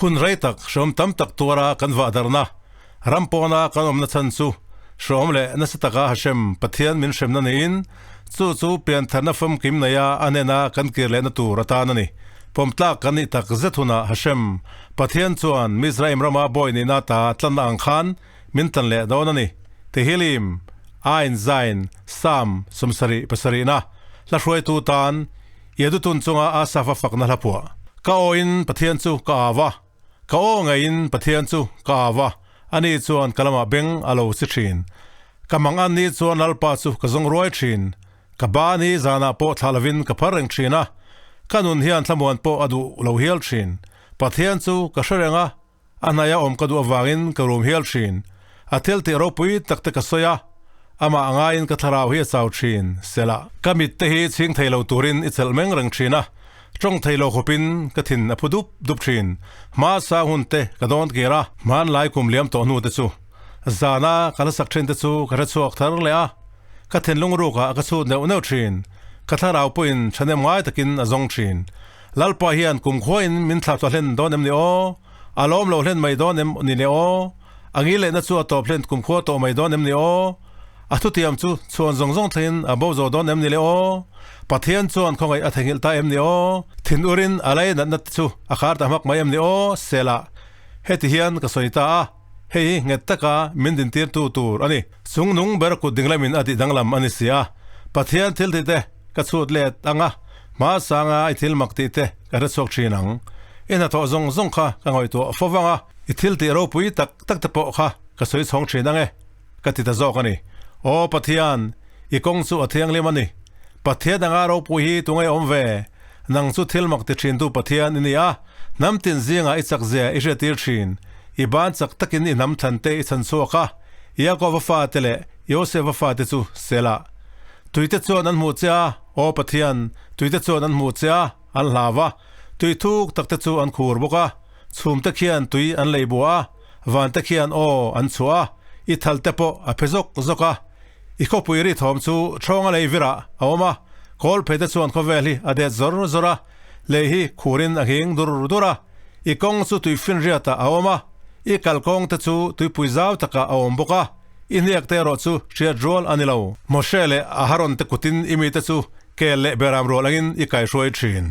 Hun rei tak hreawm tam tak tuara kan vahdarhna, ram pawna kan awmna chhan chu hreawm leh nasa taka Hashem, Pathian min hremna niin, chu chu piantharna famkim neia a hnena kan kir lehna tur atan a ni. Pawmtlak kan nih tak zet hunah Hashem, Pathian chuan Mizraim rama bawi nihna ta tlanna ang khan min tlan leh dawn a ni. Tehillim, Ain Zain, Sam, 77 na hla hruaitu tan Iadutun chunga Asafa fakna hla phuah. Ka awin Pathian chu ka au a, ka aw ngeiin Pathian chu ka au a, ani chuan ka lamah beng a lo si thin. Ka mang an ni chuan Lalpa chu ka zawng ruai thin. Ka ba ni zanah pawh thlah lovin ka phar reng thin a, ka nun hian thlamuan pawh a duh lo hial thin. Pathian chu ka hre reng a, A hnaia awm ka duh avangin ka rum hial thin. A thil tih ropui tak te ka sawi a, amah ngaiin ka thlarau hi a chau thin, Sela. Ka mit te hi chhing thei lo turin i chelh meng reng thin a, tawng thei lo khawpin ka thin a phu dup dup thin. Hma sang hun te ka dawn kir a, hmanlai kum liam tawh hnu te chu zana ka la sak thin te chu ka hre chhuak thar leh a, ka thinlung rukah ka chhut neuh neuh thin. Ka thlarau pawhin thahnem ngai takin a zawng thin. Lalpa hian kumkhuain min thlap ta hlen dawn em ni aw? A lawm lo hlen mai dawn em ni le aw? A ngil lehna chu a tawp hlen kumkhua tawh mai dawn em ni aw? A thutiam chu chhuan zawng zawng thlengin a bo zo dawn em ni le aw? Pathian chuan khawngaih a theihnghilh ta em ni aw? Thin urin a lei natna te chu a khar ta hmak mai em ni aw? Sela, heti hian ka sawi ta a, hei hi nghet taka min dintirtu tur a ni. Chung nung ber kut dinglamin a tih danglam a ni si a, Pathian thil tih te ka chhut let ang a, hma sanga i thil mak tih te ka hre chhuak thin ang. I hnathawh zawng zawng kha ka ngaihtuah fo vang a, i thil tih ropui tak tak te pawh kha ka sawi chhawng thin ang e, ka ti ta zawk a ni. Aw Pathian, i kawng chu a thianghlim a ni. Pathian anga ropui hi tunge awm ve? Nang chu thil mak ti thintu Pathian i ni a, hnam tin zingah i chak zia i hriattir thin. I ban chak takin i hnam thlan te i chhan chhuak a, Yaakova fate leh Josefa fate chu Selah. Tuite chuan an hmuh che a, Aw Pathian, tuite chuan an hmuh che a, an hlau a, tui thuk takte chu an khur bawk a, chhumte khian tui an lei buah a, vante khian aw an chhuah a, i thalte pawh a phe zawk zawk a. I khawpui ri thawm chu ṭhawnga lei virah a awm a, kawl pheite chuan khawvel hi a det zawr zawr a, lei hi khurin a nghing dur dur a. I kawng chu tuifinriatah a awm a, i kalkawng te chu tuipui zau takah a awm bawk a, i hniak te erawh chu hriat rual a ni lo. Moshe leh Aharon te kutin i mite chu kel leh beram rual angin i kaihruai thin.